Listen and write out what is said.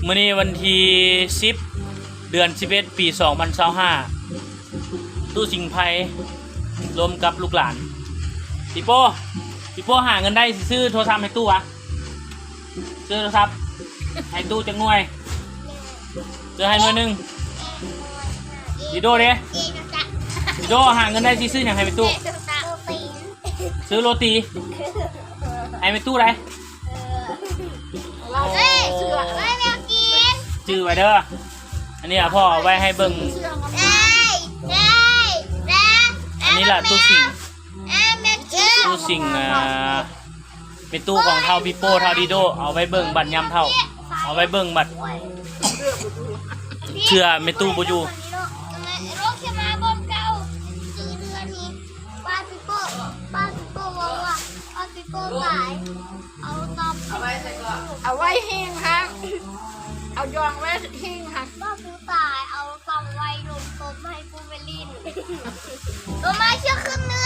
ມື້ນີ້ວັນທີສິບ ເດືອນສິບເອັດ ປີສອງພັນຊາວຫ້າ ຕູ້ສິງໄພລົມກັບລູກຫຼານ. ປີໂປ້ ປີໂປ້ຫາເງິນໄດ້ຊິຊື້ໂທລະສັບໃຫ້ຕູ້ຫວາ? ຊື້ໂທລະສັບໃຫ້ຕູ້ຈັກໜ່ວຍ? ຊື້ໃຫ້ໜ່ວຍໜຶ່ງ. ດີໂດເດ້? ດີໂດຫາເງິນໄດ້ຊິຊື້ຫຍັງໃຫ້ແມ່ຕູ້? ຊື້ໂລຕີໃຫ້ແມ່ຕູ້ໄດ໋. ເອີ ຊື້ໄວ້ແມ່ກິນ ຈື່ໄວ້ເດີ. ອັນນີ້ອະພໍ່ເອົາໄວ້ໃຫ້ເບິ່ງ. ອັນນີ້ລະຕູ້ສິງ ຕູ້ສິງ ອ່າ ແມ່ຕູ້ຂອງເຖົ້າປີໂປ້ ເຖົ້າດີໂດ ເອົາໄວ້ເບິ່ງບັດຍາມເຖົ້າ ເອົາໄວ້ເບິ່ງບັດເທື່ອແມ່ຕູ້ບໍ່ຢູ່. ປ້າປີໂປ້ ປ້າປີໂປ້ເວົ້າວ່າ ປ້າປີໂປ້ຕາຍ ເອົາຕອນ ເອົາໄວ້ຫິ້ງຫັ້ນ ເອົາຢອງໄວ້ຫິ້ງຫັ້ນ. ປ້າປູຕາຍ ເອົາຕອນໄວ້ລົມຕົບໃຫ້ປູໄປຫຼິ້ນ. ໂຕມາເຊື່ອຂຶ້ນເໜື